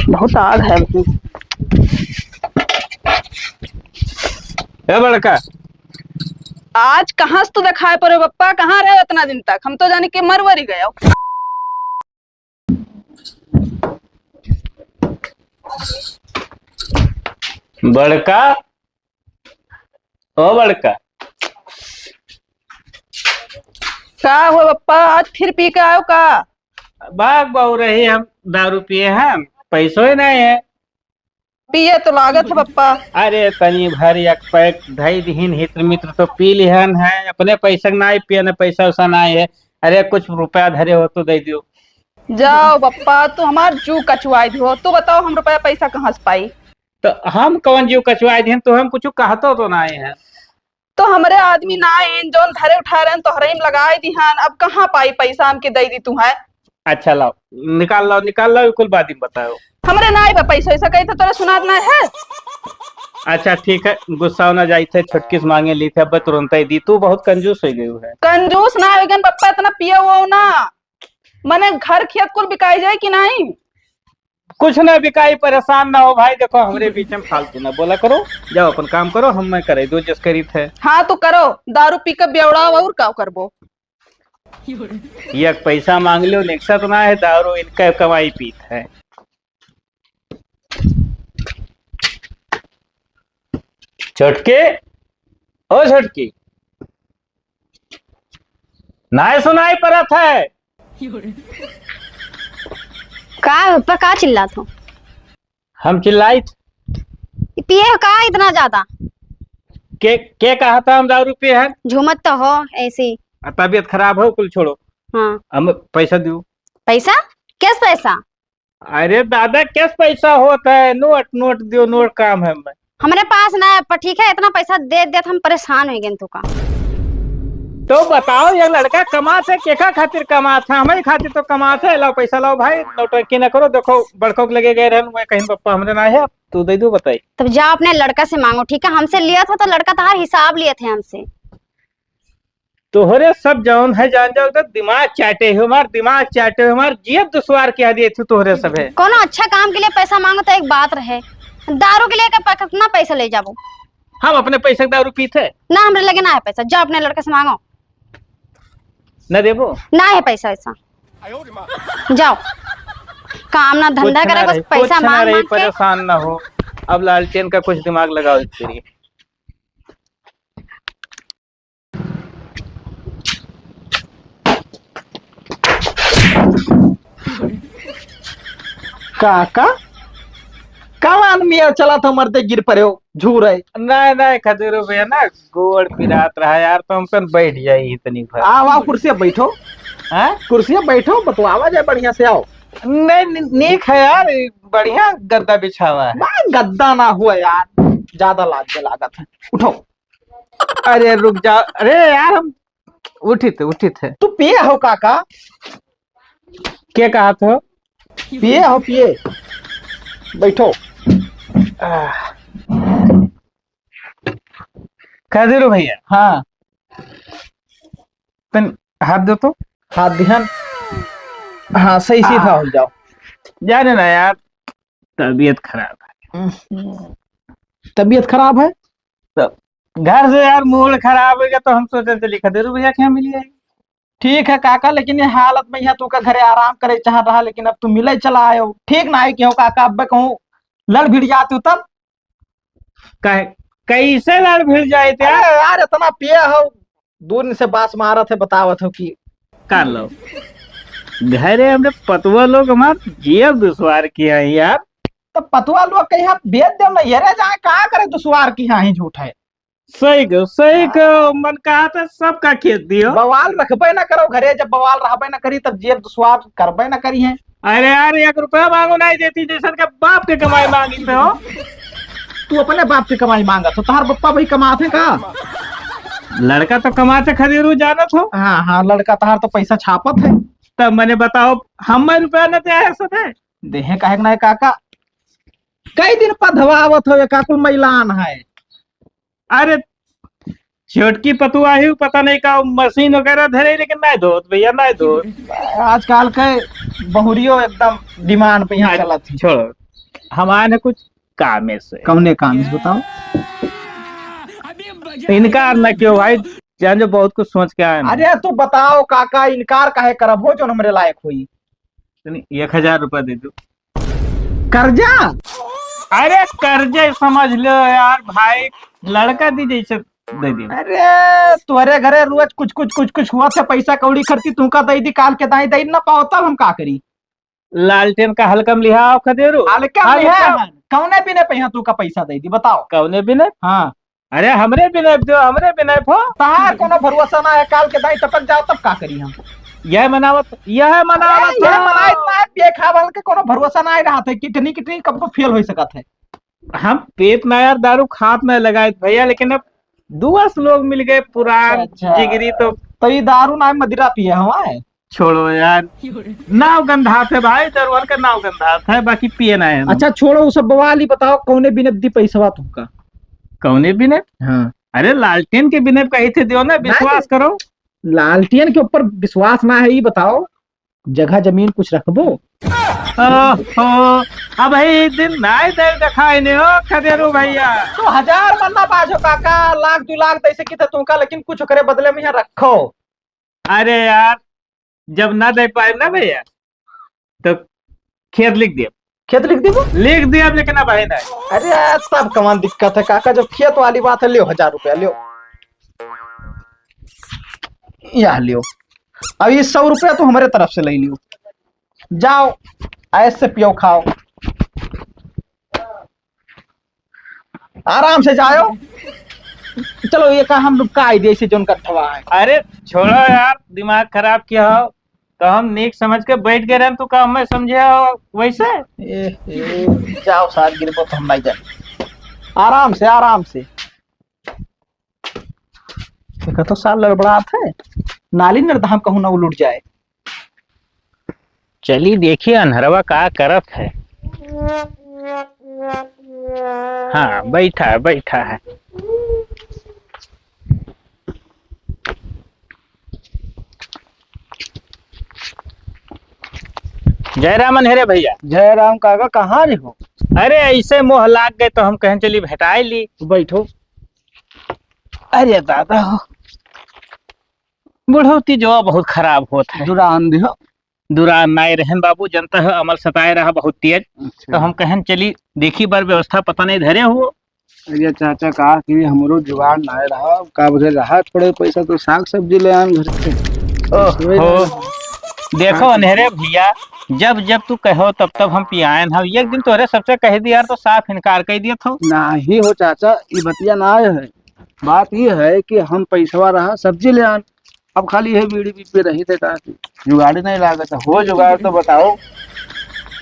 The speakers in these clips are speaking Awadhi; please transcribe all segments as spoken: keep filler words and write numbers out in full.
बहुत आग है। ए बड़का, आज कहाँ से तू देखाए पड़े बप्पा? कहाँ रहे इतना दिन तक? हम तो जाने के मरवरी गए। बड़का, ओ बड़का। का हुआ बप्पा, आज फिर पी के आयो का? भाग बहु रही, हम दारू पिए हैं, पैसो ही नहीं है। पिए तो लागत है बप्पा। अरे तनी भर एक पैक धई दिहिन, हित मित्र तो पी लिहन है, अपने पैसा के नाई पिए न, पैसा वैसा नाई है। अरे कुछ रुपया धरे हो तो दे दियो। जाओ बप्पा, तू हमार जू कचुआई दियो। तू बताओ हम रुपया पैसा कहाँ से पाई? तो हम कौन जीव कचुआई दिहन, तो हम कुछ कहतो तो नाई है। तो हमरे आदमी ना आइन, जौन धरे उठाए रहन, तोहरे में लगाए दिहन। अब कहाँ पाई पैसा, हमके दे दी तू है? अच्छा लाओ, निकाल लाओ, निकाल लाओ, कुल बाद में बताओ। हमरे नाई बा पैसा, ऐसा कही तो तोरे सुनात ना है। अच्छा ठीक है, गुस्सा ना जाई थे, छोटकी से मांगे ली थे, अब तुरंत ही दी। तू बहुत कंजूस हो गई है। कंजूस ना हो गन बप्पा, इतना पिए हुआ हो ना, मने घर खेत कुल बिकाई जाए कि नहीं? कुछ ना बिकाई, परेशान ना हो भाई। देखो, हमरे बीच में फालतू ना बोला करो, जाओ अपन काम करो, हम मैं करे दो जस करी थे। हाँ, तो करो, दारू पी के बेवड़ाओ, और का करबो? ये पैसा मांग लो, निकसा तो ना है, दारू इनका कमाई पीत है। छोटके, ओ छोटकी, नाय सुनाई पड़त है। का है, पर का चिल्लात हो? हम चिल्लाइत। पिए हो का इतना ज्यादा? के, के कहा था हम दारू पिए हैं? झूमत तो हो ऐसे ही। आ, तबीयत खराब हो, कुल छोड़ो। हाँ। हम पैसा दियो। पैसा? किस पैसा? अरे दादा, किस पैसा होत है? नोट, नोट दियो, नोट काम है मैं। हमरे पास ना है, पर ठीक है, इतना पैसा दे देत हम परेशान हो गए तू का। तो बताओ, ये लड़का कमात है, केका खातिर कमात है? हमारे खातिर तो कमात है। लाओ पैसा लाओ भाई, नौटंकी ना करो। देखो, बड़कों के लगे गए रहन, मैं कहीं पप्पा हमरे ना है, तू दे दो, बताई। तब जा अपने लड़का से मांगो, ठीक है? हमसे लिया था तो लड़का तहार हिसाब लिए थे हमसे। तोहरे सब जौन है जान जाओ, तो दिमाग चाटे हो हमार, दिमाग चाटे हो हमार, जियत दुश्वार किया दिए थे तोहरे सब है। कोनो अच्छा काम के लिए पैसा मांगो तो एक बात रहे, दारू के लिए का पै-, कितना पैसा ले जाबो? हम अपने पैसे के दारू पीते? ना, हमरे लगे ना है पैसा, जा अपने लड़के से मांगो। ना देबो? ना है पैसा ऐसा, जाओ काम ना धंधा कुछ ना करे, बस रही, पैसा कुछ ना मांग रही, मांग के। परेशान ना हो, अब लालटेन का कुछ दिमाग लगाओ इसके लिए। काका, कौन मियाँ चला था मरते गिर पड़े हो, झूर है। नहीं, नहीं, खदेरू भैया ना, गोड़ पिरात रहा यार, तो हम कन बैठ जाई इतनी भर। आओ, आओ, कुर्सी पे बैठो। हैं? कुर्सी पे बैठो, बतलावा जाए बढ़िया से, आओ। नहीं, नी-, नीक है यार, बढ़िया गद्दा बिछावा है। बा, गद्दा ना हुआ यार, ज्यादा लाग के लागत है। उठो। अरे रुक जा, अरे यार, हम उठित, उठित है। तू पिए हो काका? के कहा थो? पिए हो, पिए। बैठो। आह। खदेरू भैया। हाँ। तन हाथ दो तो। हाथ दिहन। हाँ, सही सीधा आह। हो जाओ। जाने ना यार, तबीयत खराब है। हम्म। तबीयत खराब है? तो घर से यार मूड खराब हो गया, तो हम सोचे चली खदेरू भैया के यहाँ मिली आई। ठीक है काका, लेकिन ये हालत में यहाँ तू का घरे आराम करे चाह रहा, लेकिन अब तू मिले चला आयो। ठीक ना है क्यों काका, अब कहूँ लड़ भिड़ जाते हो तब? कहे, कैसे लड़ भिड़ जाए थे? अरे यार, इतना पिए हो, दूर से बास मारत है, बतावत हो कि का लो। घरे हमरे पतुआ लोग हमार जिया दुश्वार किया है यार। तो पतुआ लोग के यहाँ भेज दो ना, ये रह जाए, का करे दुश्वार की यहाँ ही झूठ है। सही कहो, सही हाँ। कहो, मन कहा था सबका खेत दियो। बवाल रखबे ना करो घरे, जब बवाल रहबे ना करी, तब जेब दुश्वार करबे ना करी है। अरे यार, एक रुपया मांगो नहीं देती, जैसन के बाप के कमाई मांगी थे हो। तू अपने बाप के कमाई मांगत हो, तहार पप्पा भाई कमात है का? लड़का तो कमाते खदेरू जानत हो। हाँ, हाँ, लड़का तहार तो पैसा छापत है। तब मने बताओ, हमें रुपया न दे है सदे? देहे काहे के ना है काका? कई दिन पधवावत हो, एका कुल मैलान है। अरे, छोटकी पतुआ ही, पता नहीं का मशीन वगैरह धरे, लेकिन नहीं धोत भैया, नहीं धोत। आजकल के बहुरियो एकदम डिमांड पे यहाँ आ, चलत है। छोड़ो, हम आए हैं कुछ कामे से। कौने काम से बताओ? इनकार न कियो भाई, जान जो बहुत कुछ सोच के आए हैं। अरे तू बताओ काका, इनकार काहे करब हो, जो हमरे लायक होई। तनी एक हजार रुपया दे दो। कर्जा? अरे कर्जा समझ लो यार भाई, लड़का दी जैसे दे दे। अरे तोरे घरे रोज कुछ कुछ कुछ कुछ हुआ थे, पैसा कौड़ी खर्ची तुमका दे दी, काल के दाई दे ना पाओ तब हम का करी? लालटेन का हल्का में लिहाओ खदेरू। हल्का में हल्का। लिहा है। कौने बिने पे यहाँ तू का पैसा दे दी बताओ? कौने बिने? हाँ। अरे हमरे बिने दो, हमरे बिने हो। तहार कोनो भरोसा ना है, काल के दाई टपक जाओ तब का करी हम? यह मनावत, यह मनावत अरे, यह हो। मनाइत ना है, पिए खावल के कोनो भरोसा ना है, रहा थे किडनी, किडनी कब फेल हो सकत है। हम पेट ना यार दारू खात ना लगाइत भैया, लेकिन अब दोस्त लोग मिल गए पुरान अच्छा। जिगरी तो तो ये दारू ना मदिरा पिए हवा है। छोड़ो यार, नाव गंधात है भाई, दरुअन का नाव गंधात है, बाकी पिए ना है हम। अच्छा छोड़ो, वो सब बवाल ही बताओ, कौने बिने दी पैसवा तुमका? कौने बिने? हाँ। अरे लालटेन के बिने कही थे दियो ना, नहीं, विश्वास करो। लालटेन के ऊपर विश्वास ना है, ये बताओ, जगह जमीन कुछ रखबो? ओहो, अब ही दिन नाई दे दिखाई नहीं हो खदेरू भैया। तो हजार मन्ना बाजो काका, लाख दो लाख दे सकी था तुमका, लेकिन कुछ ओकरे बदले में यहाँ रखो। अरे यार, जब ना दे पाए ना भैया, तो खेत लिख दिया। खेत लिख दिया? लिख दिया, लेकिन अब है ना। अरे यार, तब कमान दिक्कत है काका, जब खेत वाली बात है, लियो हजार रुपया, लियो। यह लियो। अब ये सौ रुपया तो हमारे तरफ से ले लियो। जाओ, ऐसे पियो खाओ। आराम से जाओ। चलो, ये का हम लोग का आइडिया से जोन कट्ठवा है। अरे छोड़ो यार, दिमाग खराब किया हो, तो हम नीक समझ के बैठ गए रहन, तू का हमें समझे हो वैसे? ए, ए, जाओ साथ गिरबो तो हम नहीं जाए। आराम से, आराम से। देखा तो साल लड़बड़ात है, नाली नर्दा हम कहूँ ना उलट जाए। चली देखी अन्हरवा का करत है। हाँ, बैठा है, बैठा है। जय राम अन्हरे भैया। जय राम काका, कहाँ रहो? अरे ऐसे मोह लाग गए तो हम कहें चली भेटाए ली। बैठो। अरे दादा हो, बुढ़ौती जो बहुत खराब होत है। दुरान दिहो। दुरान नाय रहन बाबू, जनता है अमल सताए रहा बहुत तेज। अच्छा। तो हम कहन चली देखी बर व्यवस्था पता नहीं धरे हो। अरे चाचा, का कि हमरो जुगाड़ नाय रहा, का बोले रहा थोड़े पैसा तो साग सब्जी ले आन घर से। ओहो। देखो अन्हरे भैया, जब जब तू कहो तब तब हम पियायन हम। एक दिन तोहरे सबसे कह दिया तो साफ इनकार कर दिया था। नहीं हो चाचा, ये बतिया ना है। बात ये है कि हम पैसवा रहा सब्जी ले आन, अब खाली यह बीड़ी पी पे रही थे, का कि जुगाड़ नहीं लागत है। हो जुगाड़ तो बताओ।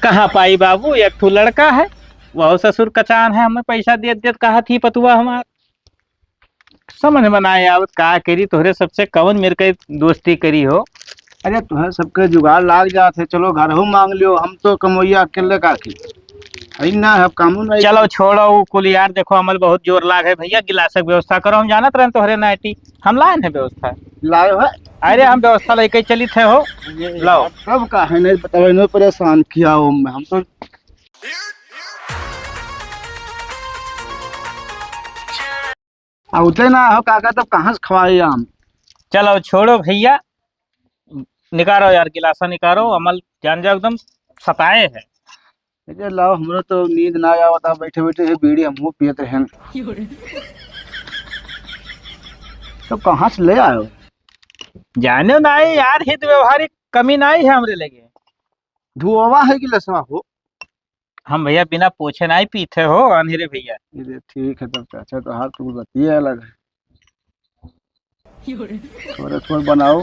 कहाँ पाई बाबू, एक ठो लड़का है, वह ससुर कचान है, हमें पैसा देत देत कहा थी पतुआ हमार। समझ में ना आवत का करी, तोहरे सबसे कवन मेरे के दोस्ती करी हो। अरे तोहरे सबके जुगाड़ लाग जात है, चलो घरहू मांग लियो, हम तो कमवैया अकेले का की। है ना, अब कामू नहीं। चलो छोड़ो वो कुल यार, देखो अमल बहुत जोर लाग है भैया, गिलासक व्यवस्था करो, हम जानत रहन तोहरे नाटी, हम लायन है व्यवस्था। लायो है? अरे हम व्यवस्था लेके चलित है हो। ये लाओ। तब का है नहीं बताओ, इन्हें परेशान किया हो मैं, हम तो आवते ना हो काका, तब कहाँ से खवाए आम? चलो छोड़ो भैया, निकारो यार, गिलासा निकारो, अमल जान जाओ एकदम सताए है। अरे लाओ, हमरो तो नींद ना आवत, बैठे बैठे ये बीड़ी हमहू पियत रहन। तो कहाँ से ले आयो? जाने ना यार, हित व्यवहारिक कमी ना है हमरे लगे। धुआवा है कि लसवा हो? हम भैया बिना पूछे नाहीं पीते हो, अन्हरे भैया। ये ठीक है तब चाचा, तो हाथ तो बतिया अलग है। थोड़ा थोड़ा बनाओ,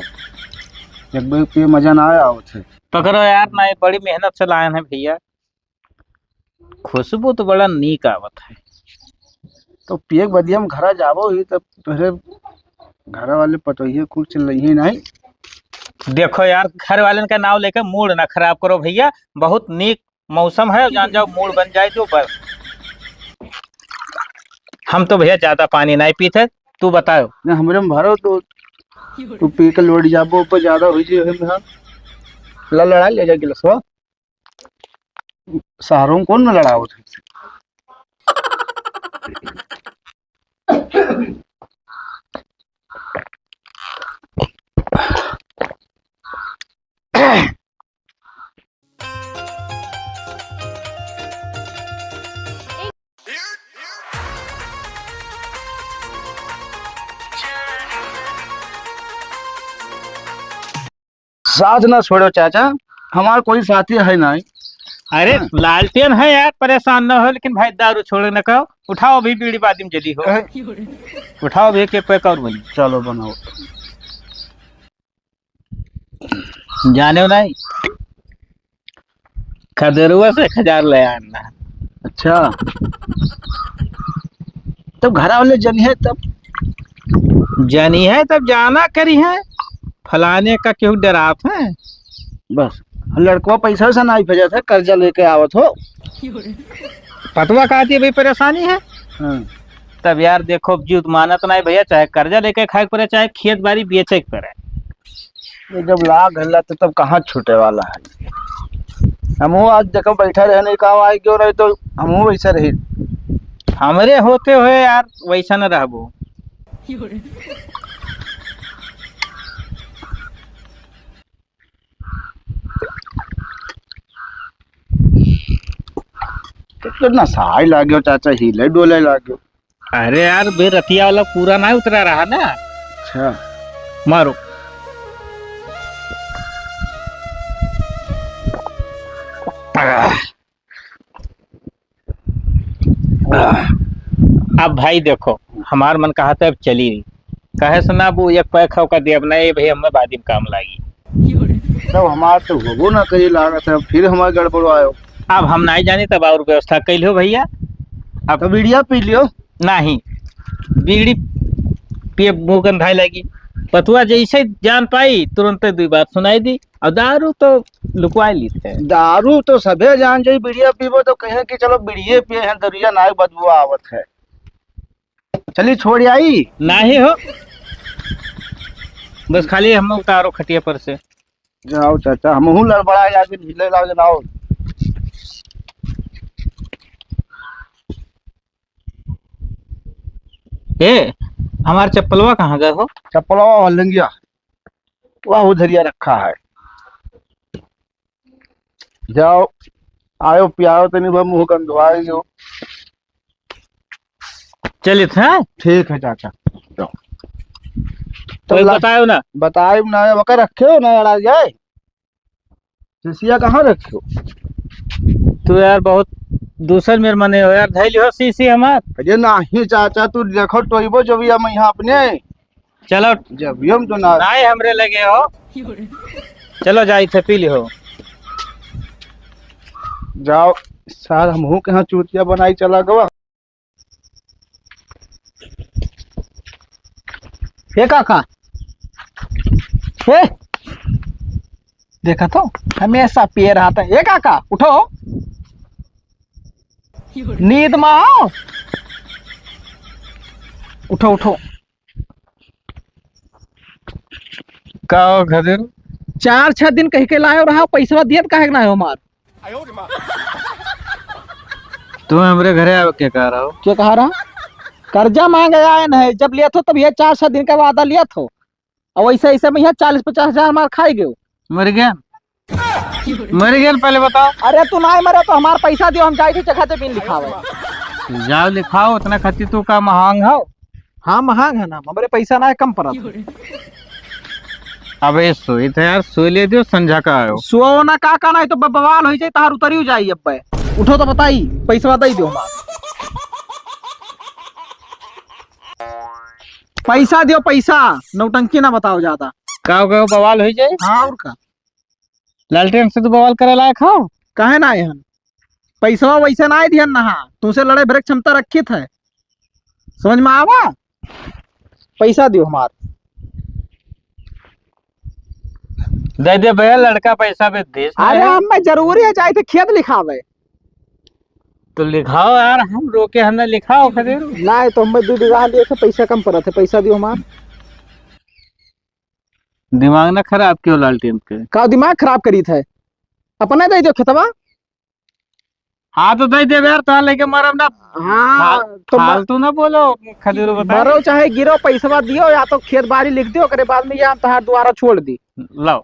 एक बेर पिए मजा ना आवत है। पकड़ो यार, ना, ये बड़ी मेहनत से लायन है भैया, खुशबू तो बड़ा नीक आवत है। तो पिए के बदिया में घरा जाबो ही, तब तोहरे घर वाले पटोहिए कुल चिल्लइहे नहीं। देखो यार, घर वालन का नाव लेके मूड ना खराब करो भैया, बहुत नीक मौसम है, जान जाओ मूड बन जाए जो बस। हम तो भैया ज्यादा पानी नहीं पीते, तू बताओ। ना, हमरे में भरो तो तू पी के लौट जाबो, ऊपर ज्यादा हो जाए हम। हाँ, ला लड़ा ले जा गिलासवा। शहरों में कौन न लड़ावत है? साथ ना छोड़ो चाचा, हमार कोई साथी है नहीं। अरे हाँ। लालटेन है यार, परेशान न हो, लेकिन भाई दारू छोड़े न कहो। उठाओ अभी बीड़ी, बाद में जली हो। अरे। उठाओ अभी के पैक और बनी। चलो बनाओ। जाने हो नहीं, खदेरुआ से एक हजार ले आना। अच्छा, तब घर वाले जनी है तब? जनी है तब जाना करी है, फलाने का क्यों डरात है? बस, लड़कवा पैसा वैसा नहीं भेजत है, कर्जा लेके आवत हो। पतवा कहती है भाई परेशानी है। हाँ। तब यार देखो, अब जीव मानत नहीं भैया, चाहे कर्जा लेके खाए के पड़े, चाहे खेत बाड़ी बेचे के पड़े। ये जब लाग गइला तो तब कहाँ छूटे वाला है। हमहू आज देखो बैठा रहे नहीं, का आए क्यों रहे तो हमहू वैसे रही। हमरे होते हुए यार वैसा न रहबो। तो, तो नसाए लाग्यो चाचा, हिले डोले लाग्यो। अरे यार, बे रतिया वाला पूरा ना उतरा रहा ना। अच्छा। मारो। अब भाई देखो, हमार मन कहा था अब चली रही, कहे से ना वो एक पैक खा का दे, अब ना ये भाई हमें बाद में काम लागी। तब हमार तो होबो ना करी लागत है, फिर हमार गड़बड़ आयो। अब हम नहीं जानी तब और व्यवस्था कैल हो भैया। अब तो बीड़िया पी लियो। नहीं, बीड़ी पिए मुंह गंधाए लगी। पतुआ जैसे जान पाई तुरंते दुई बात सुनाई दी। और दारू तो लुकवाई ली थे। दारू तो सभे जान जाई, बीड़िया पीबो तो कहे कि चलो बीड़िए पिए हैं, दरुइया नाई बदबू आवत है। चली छोड़ आई। नहीं हो, बस खाली हम उतारो खटिया पर से। जाओ चाचा, हमहू लड़बड़ा जाके ढीले लाग जाओ। ए, हमार चप्पलवा कहाँ गए हो? चप्पलवा वह लंगिया, वह उधरिया रखा है। जाओ, आयो पियाओ तनी भर मुंह गंधवाए जो। चलित है। ठीक है चाचा, जाओ। तो कोई ला-, बतायो ना। बतायो ना, वकर रखे हो ना, अड़ा जाए। शीशिया कहाँ रखे हो? तू यार बहुत दूसर मेर मने हो यार, धैल हो शीशी हमार। अरे नाही चाचा, तू देखो टोइबो जब ये मैं यहाँ अपने। चलो। जब ये हम तो ना। नाही हमरे लगे हो। चलो जाई थे पी ली हो। जाओ, सार हमहू के यहाँ चूतिया बनाई चला गवा। हे काका, हे, देखा तो हमेशा पिए रहता है। हे काका, उठो, नींद में आओ, उठो, उठो। का हो खदेरू? चार छह दिन कह के लायो रहा, पैसा दियत काहे के ना हो हमार? तू हमरे घरे आवे के कहा रहो? के कहा रहा? कर्जा मांगे आए न है, जब लियत हो तब ये चार छह दिन का वादा लियत हो, और वैसे ऐसे में यहाँ चालीस पचास हजार हमार खाई गयो। मर गया, मर गया, पहले बताओ। अरे तू ना मरे तो हमार पैसा दियो, हम जाए थे जगह पे बिन लिखावे। जाओ लिखाओ, उतना खातिर तू का महांग हो? हाँ, महांग है ना, हमरे पैसा ना है, कम पड़त है। अबे सोई थे यार, सोई ले दियो, संझा का आयो। सोना का का नहीं तो ब-, बवाल हो जाए, तार उतरी हो जाए। अब उठो तो बताई, पैसा दे दियो हमार। पैसा दियो, पैसा, नौटंकी ना बताओ ज्यादा। का हो गयो, बवाल हो जाए? हाँ, और का? लालटेन से तू बवाल करे लायक हो? काहे ना आए हन? पैसवा वैसे ना आए दिहन नहा, तुमसे लड़े भरे क्षमता रखित है, समझ में आवा? पैसा दियो हमार। दे दे भैया, लड़का पैसा पे देश में अरे है। हमें जरूरी है, जाए थे खेत लिखावे। तो लिखाओ यार, हम रोके हमने लिखाओ खदेरू। ना तो हमें दो बीघा लिए थे, पैसा कम पड़ा थे, पैसा दियो हमार। दिमाग ना खराब कियो लालटेन के। का दिमाग खराब करी थे? अपना दे दो खेतवा। हाँ, तो दे देबे यार, तोहार लेके मरब ना। हाँ, फाल-, तो म-, फालतू ना बोलो, खदेरू बताए। मरो चाहे गिरो, पैसवा दियो या तो खेत बारी लिख दियो, ओकरे बाद में ये हम तोहार दुआरा छोड़ दी। लाओ।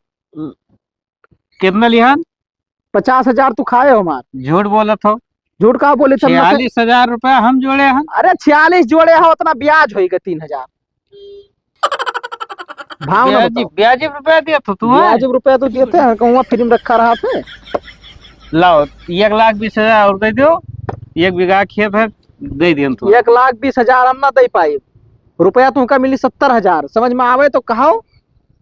कितना लिहन? पचास हजार तू खाए हो हमार। झूठ बोलत हो। झूठ का बोले थे? छियालीस हजार रुपया हम जोड़े हन। अरे छियालीस जोड़े हो, उतना ब्याज होइगा तीन हजार। भाव ना ब्याज, बताओ। ब्याज रुपया देत हो तू, हैं? ब्याज रुपया तो देते हैं, कहूँ फ्री में रखा रहा थे। लाओ, एक लाख बीस हजार और दे दो, एक बीघा खेत है, दे दियन तू। एक लाख बीस हजार हम ना दे पाई, रुपया तुमका मिली सत्तर हजार। समझ में आवे तो कहो,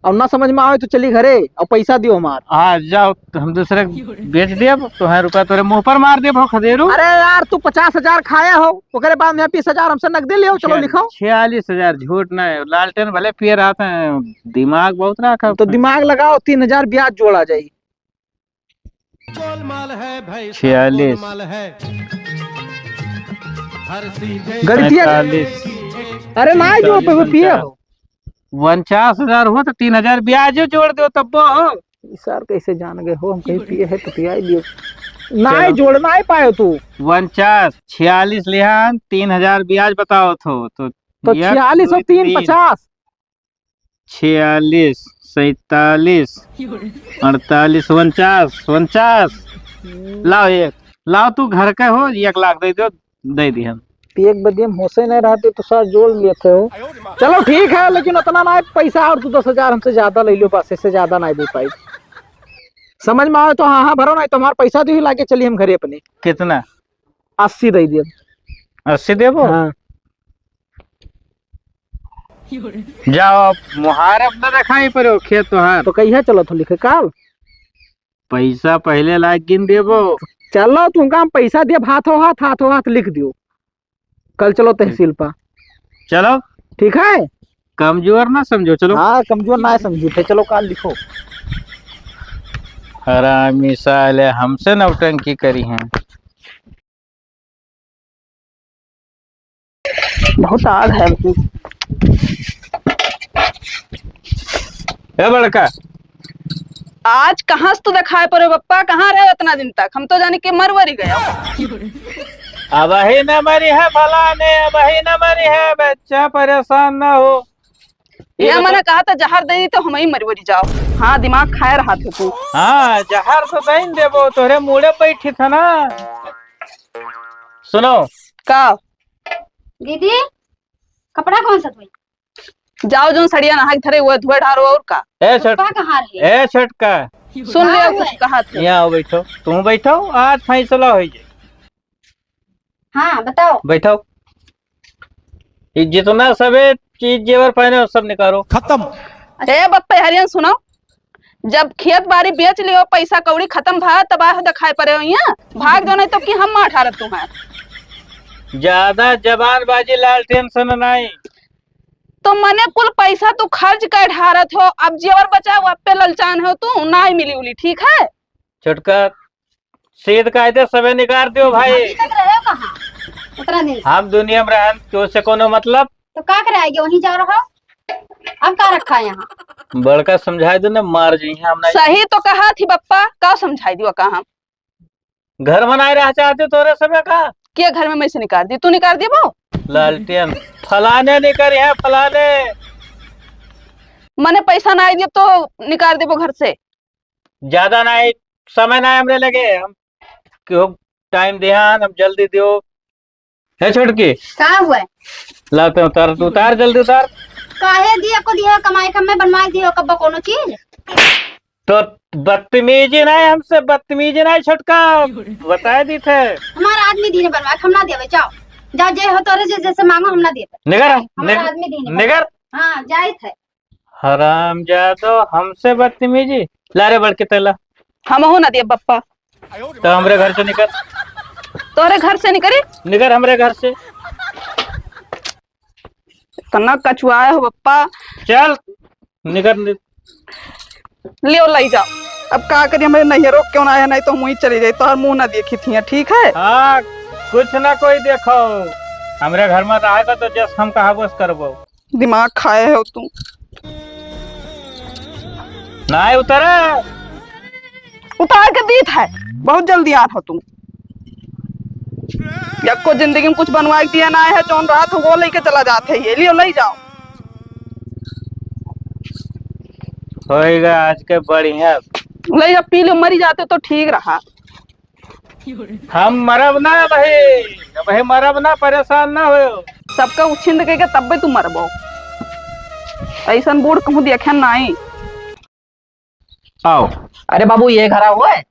और ना समझ में आवे तो चली घरे और पैसा दियो हमार। हाँ, जाओ, तो हम दूसरे के बेच देब, तो है रुपया तोरे मुंह पर मार देब हो खदेरू। अरे यार, तू पचास हजार खाए हो, ओकरे बाद में बीस हजार हमसे नगदे लियो, चलो छे-, लिखो। छियालीस हजार झूठ ना है, लालटेन भले पिए रहत हैं, दिमाग बहुत रखा तो है। दिमाग लगाओ, तीन हजार ब्याज जोड़ा जाई। छियालीस। गणितिया। पैंतालीस। अरे ना जो पे वो पिए हो। उनचास हजार हो तो तीन हजार ब्याजो जोड़ दो तब हो। ई सार कैसे जान गए हो, हम कहीं पिए है तो पियाई दियो। नाई चलो। जोड़ नाई पायो तू। उनचास, छियालीस लिहान, तीन हजार ब्याज बताओ थो, तो तो एक, छियालीस और दो, तीन, तीन। पचास। छियालीस, सैंतालीस, अड़तालीस, उनचास, उनचास। लाओ एक, लाओ तू घर का हो, एक लाख दे दो, दे दी हम। एक बदिया में होशे नहीं रहते तो सार जोड़ लेते हो। चलो ठीक है, लेकिन उतना ना पैसा और तू दस हजार हमसे ज्यादा ले लो बस, इससे ज्यादा नहीं दे पाई। समझ में आवे तो हाँ, हाँ, भरो, नहीं तो हमारा पैसा दे ही लाके चली हम घरे अपने। कितना? अस्सी दे दिए। अस्सी देबो? हाँ। जाओ, अब मुहारब न देखाई पड़ो, खेत तोहार। तो कहिया चलत हो लिखे? काल? पैसा पहले लाइके गिन देबो। चलो, तुमका हम पैसा देब, हाथों हाथ, हाथों हाथ लिख दियो। कल चलो तहसील पा। चलो। ठीक है? कमजोर ना समझो, चलो। हाँ, कमजोर ना समझी थे, चलो काल लिखो। हरामी साले हमसे नौटंकी करी हैं। बहुत आग है अबकी। ए बड़का। आज कहाँ से तू देखाए पड़े बप्पा, कहाँ रहे इतना दिन तक? हम तो जाने के मरवरी गया। अबही न मरी है फलाने, अबही न मरी है बच्चा, परेशान न हो। ये ये मने कहा था जहर दे दी तो हम ही मरवरी जाओ। हाँ, दिमाग खाए रहा थे तू। हाँ, जहर तो दे देबो, तोरे मुड़े बैठी था ना। सुनो। का? दीदी, कपड़ा कौन सा धोई? जाओ, जोन सड़िया नहाई धरे, वो धोए ढारो, और का? ए तो छोट-, का कहा रहे? ए छोटका। सुन ले, का कुछ हुआ? कहा थे। यहाँ आओ, बैठो, तुम बैठो, आज फैसला हो जाए। हाँ, बताओ। बैठो। ये जितना सबे चीज जेवर पहने हो, सब निकालो। खत्म। ए बप्पे हरियन, सुनो, जब खेत बारी बेच लियो, पैसा कौड़ी खत्म भा, तब आहो देखाए पड़े हो यहाँ। भाग जाओ, नहीं तो कि हम मार ठारत तुम्हार। ज्यादा जबानबाजी लालटेन से न नाई। तो मने कुल पैसा तू खर्च कर ढारत हो, अब जेवर बचा वो पे ललचान हो तू, नाई मिली उली, ठीक है? छोटका, सीध कायदे सबे निकार दियो भाई। अभी तक रहे हो कहाँ? उतना दिन से। हम दुनिया में रहन, तो उससे कोनो मतलब? तो का करे आएगे, वहीं जा रहा। अब का रखा है यहाँ? बड़का समझाए दो ना, मार जाइए हम नहीं। सही तो कहा थी बप्पा, का समझाई दियो का हम? घर बनाए रह चाहते तोरे सबे का? के घर में मैं से निकार दी, तू निकार देबो? लालटेन, फलाने निकर है, फलाने। मने पैसा ना आई दियो तो निकार देबो घर से। ज्यादा ना आई, समय ना हमरे लगे, हम केहू टाइम देहान, हम जल्दी दियो। हे छोटकी। का हुआ? ला ते उतार, तू उतार, जल्दी उतार। काहे दिया को दिया, कमाई कम में बनवा दियो कब्बा कोनो चीज? तो बदतमीजी ना है हमसे, बदतमीजी ना है छोटका, बताए दी थे। हमारा आदमी दीने बनवा, हम ना देवे, जाओ। जाओ, जे हो तोरे जे जैसे मांगो, हम ना देवे। निकर, हमारा निकर, आदमी दीने निकर। हाँ, जाए थे। हरामजादो, हमसे बदतमीजी। ला रे बड़के तैला। हमहू ना दिए बप्पा। तो हमरे घर से निकर। तोहरे घर से निकरी? निकर हमरे घर से। इतना कचुआए हो बप्पा। चल, निकर, नि- लियो, लाई जाओ। अब का करी, हमरे नैहरो क्यों ना आया, नहीं तो हम वहीं चली जाई, तोहर मुंह ना देखी थी, ठीक है? हाँ, कुछ ना कोई देखो, हमरे घर में रहेगा तो जस हम कहा बस करबो। दिमाग खाए हो तू। नाय उतरे। उतार के दीत है, बहुत जल्दी आ रहा तू। यक्को जिंदगी में कुछ बनवाए के दिया ना है, जौन रात हो वो लेके चला जात है, ये लियो, ले जाओ। होएगा आज के बढ़िया। ले जा, पी लो, मरी जाते तो ठीक रहा। हम मरब ना भाई, भाई मरब ना, परेशान ना हो। सबका उछिंद के, के तब भी तू मरबो। ऐसन बूढ़ कहूँ देखे नाई। आओ। अरे बाबू, ये घरा हुआ है?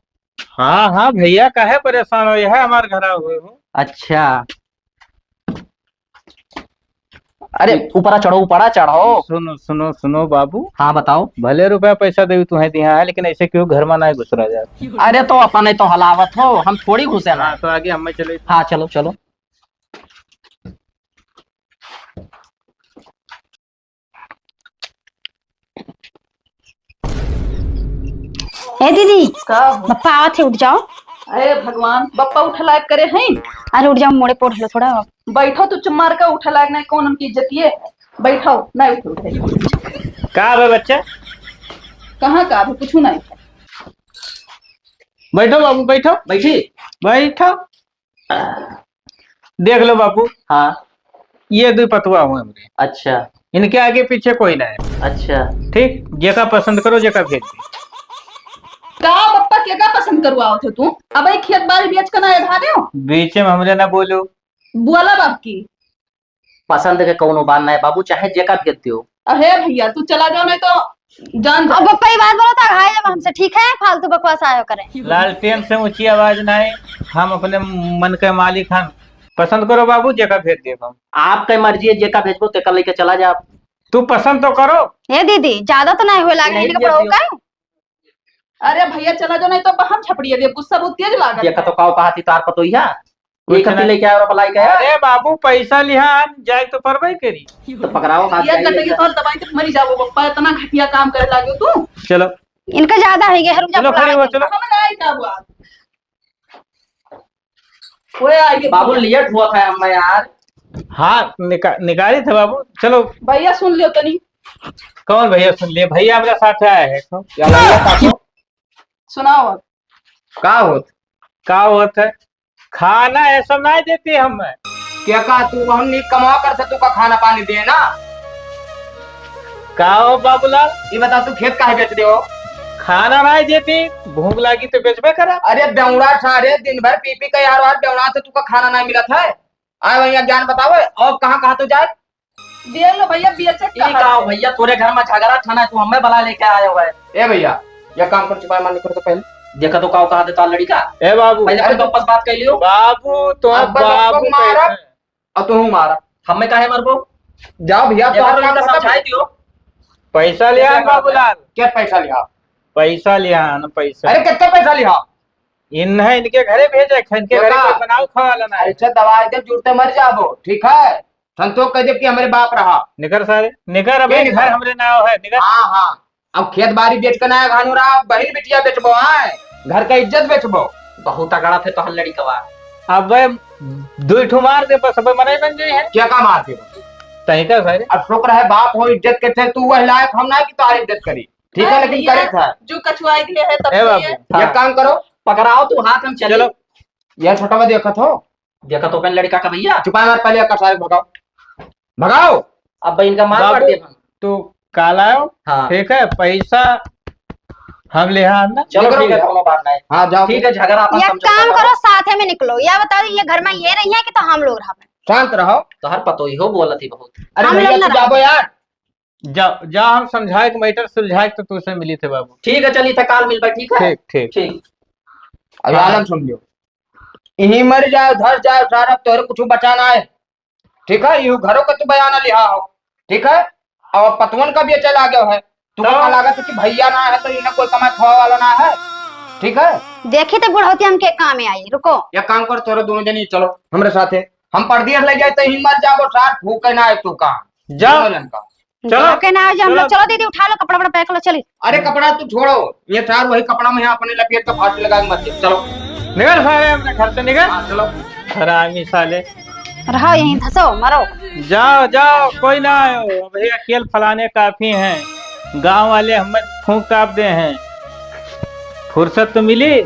हाँ, हाँ भैया, काहे परेशान हो, यह हमार घरा हुए हो। अच्छा। अरे, ऊपरा चढ़ो, ऊपरा चढ़ो। सुनो, सुनो, सुनो बाबू। हाँ, बताओ। भले रुपया पैसा देवी तुम्हें दिया है, लेकिन ऐसे क्यों घर में ना घुसरा जाए? अरे, तो अपन ही तो हलावत हो, हम थोड़ी घुसे ना। हाँ, तो आगे हम चले। हाँ, चलो, चलो। ए दीदी, का हो? बप्पा आवत है, उठ जाओ। अरे भगवान, बप्पा उठे लायक करे हैं? अरे उठ जाओ, मोड़े पे उठ लो थोड़ा। बैठो, तू चुप मार के उठे लायक नहीं, कौन उनकी इज्जतिये है? बैठो, नहीं उठे, उठे। का बे बच्चा? कहाँ का बे, कुछ नहीं। बैठो बाबू, बैठो। बैठी? बैठो। देख लो बापू। हाँ। ये दुई पतवा हुए हमरे। अच्छा। इनके आगे पीछे कोई ना है। अच्छा। ठीक, जेका पसंद करो, जेका भेज दे। का बप्पा, केका पसंद करवावत हो तू? अब ई खेत बारी बेच के ना एधारे हो? बीचे में हमरे ना बोलो। बोला बाप की। पसंद के कौनो बात ना है बाबू, चाहे जेका भेज दियो। अरे भैया, तू चला जाओ, नहीं तो जान जा। अब पप्पा, ये बात बोलो तो अघाई जब हमसे, ठीक है? फालतू बकवास आयो करें। लालटेन से ऊंची आवाज ना है, हम अपने मन के मालिक हन। पसंद करो बाबू, जेका भेज देब हम। आपके मर्जी है, जेका भेजबो, तेका लेके चला जा। तू पसंद तो करो। ए दीदी, ज्यादा तो नहीं हुए लागे, नहीं, इनके ये पड़ो दियो। का? अरे भैया, चला जाओ, नहीं तो हम झपड़िया देब, गुस्सा बहुत तेज लागत देखा है। तो काव कहा थी तार पतोहिया, ये कुछ कथी नहीं। लेके आयो रे बलाई के? अरे बाबू, पैसा लिहा, जाए तो परबे करी। तो पकड़ाओ, हाथ ये जाइए। गटैया तो दबाई के मरी जाबो बप्पा, इतना घटिया काम करे लागे तू। चलो। इनका ज्यादा है ये, रुक जा, चलो, बुला खड़े हुआ, लेते हैं। चलो। हम ना आई का बात। ओए, आइए बाबू, भैया। लेट हुआ था हमें यार। हाँ, निका-, निकाली थे बाबू, चलो। भैया, सुन लियो तनी। कौन भैया सुन लिए? भैया हमरा साथ आए हैं। या भैया, काको। सुनाओ। का होत? का होत है? खाना ये सब नहीं देती हमें। क्या का तू हम नी कमा कर से तू का खाना पानी दे ना? का हो बाबूलाल? ये बता तू खेत काहे बेच दे हो? खाना नहीं देती, भूख लागी तो बेचबे करा। अरे बेवड़ा सारे दिन भर पी पी के यार, यार बेवड़ा से तू का खाना नहीं मिलत है। आए भैया ज्ञान बतावे और कहाँ कहाँ तू जाए? दे लो भैया, बेचे ई कहाँ का है? भैया, तोरे घर में झगड़ा ठाना, तू हमें बला लेके आयो है। ए भैया, ये काम कर, चुपाई मार, निकल तो पहले। देखा तो का कहा देता लड़का। ए बाबू। पहले अरे अपन तो आपस बात कर लियो। बाबू, तो अब बाबू बाबू मारा, कैसे? और तू मारा। हमें काहे मारबो? जाओ भैया, देखा तो तो इनका लड़का समझाए दियो। पैसा लिया है बाबूलाल। क्या पैसा लिया? पैसा लिया है ना, पैसा। अरे कितना पैसा लिया? इन्हें इनके घरे भेजे, इनके घरे देखा? कोई बनाओ खावा वाला ना है। ऐसे दवाई दे, जुड़ते मर जाबो, ठीक है? संतोष कह दे कि हमरे बाप रहा। निकर सारे, निकर, अबे के निकर? घर हमरे नाव है, निकर। हाँ, हाँ। अब खेत बारी बेच के ना है, घानू रहा, बहिन बिटिया बेचबो, आए? घर का इज्जत बेचबो। बहुत तगड़ा थे तोहर लड़िकवा। अबे दुई ठो मार दे बस, अबे मने बन जाई है। क्या का मार दे? तही का सारे। अब शुक्र है बाप हो, इज्जत के थे, तू वह लायक हम ना कि तोहार इज्जत करी। ठीक है, हाँ, लेकिन भैया, करे था। जो कछुआई दिए है, तब ए से बाबू, ये हाँ। एक काम करो। पकड़ाओ तू हाथ, हम चले। चलो। यह छोटा बा देखत हो? देखत हो अपन लड़का का भैया? चुपाई मार, पहले एकर सारे भगाओ। भगाओ। अब भाई इनका मार बाबू, मार दे हम। तू काल आयो? हाँ। ठीक है, पैसा हम ले आना। चलो निकलो ठीक है, भैया। कोनो बात नहीं। हाँ, जाओ। ठीक है, झगड़ा अपन एक समझौता काम करो। करो, साथे में निकलो। या बता दो, ये घर में ये रही है कि तो हम लोग रहा? शांत रहो। तो हर पतो ही हो बोलत ही बहुत। अरे हम भैया, लोग ना तू जाबो रहा। यार। जा, जा, हम समझाए के matter सुलझाए के तो तुझसे मिली थे बाबू। ठीक है, चलिए थे, काल मिलबे, ठीक है? ठीक, ठीक। ठीक। अब हाँ। आलम सुन लियो, यही मर जाए, धर जाए, सारा तोहरे कुछ बचाना है, ठीक है? यू घरों का तू बयाना लिहा हो, ठीक है? और पतवन का भी चला गया है, तू तो का लागत है कि भैया ना है तो इन्हें कोई कमाए खावा वाला ना है, ठीक है? देखी तो बुढ़ौती हमके काम में आई, रुको। या काम कर, तोरे दोनों जनी चलो हमरे साथे, हम परदेस ले जाए तो ही मर जाबो, सार फूके ना है तू का। जा। दोनों जन का। चलो। ओके ना, आज हम लोग, चलो। चलो दीदी, उठा लो कपड़ा वपड़ा pack लो, चली। अरे कपड़ा तू छोड़ो, ये सार वही कपड़ा में यहाँ अपने लपेट के फांसी लगा के मर जाए। चलो। निकल सारे अपने घर से निकल। हाँ, चलो। हरामी साले। रहो यहीं, धसो, मरो। जाओ, जाओ, कोई ना आयो। अब ये अकेल फलाने काफी हैं। गांव वाले हमें फूंक काप दे हैं। फुर्सत तो मिली,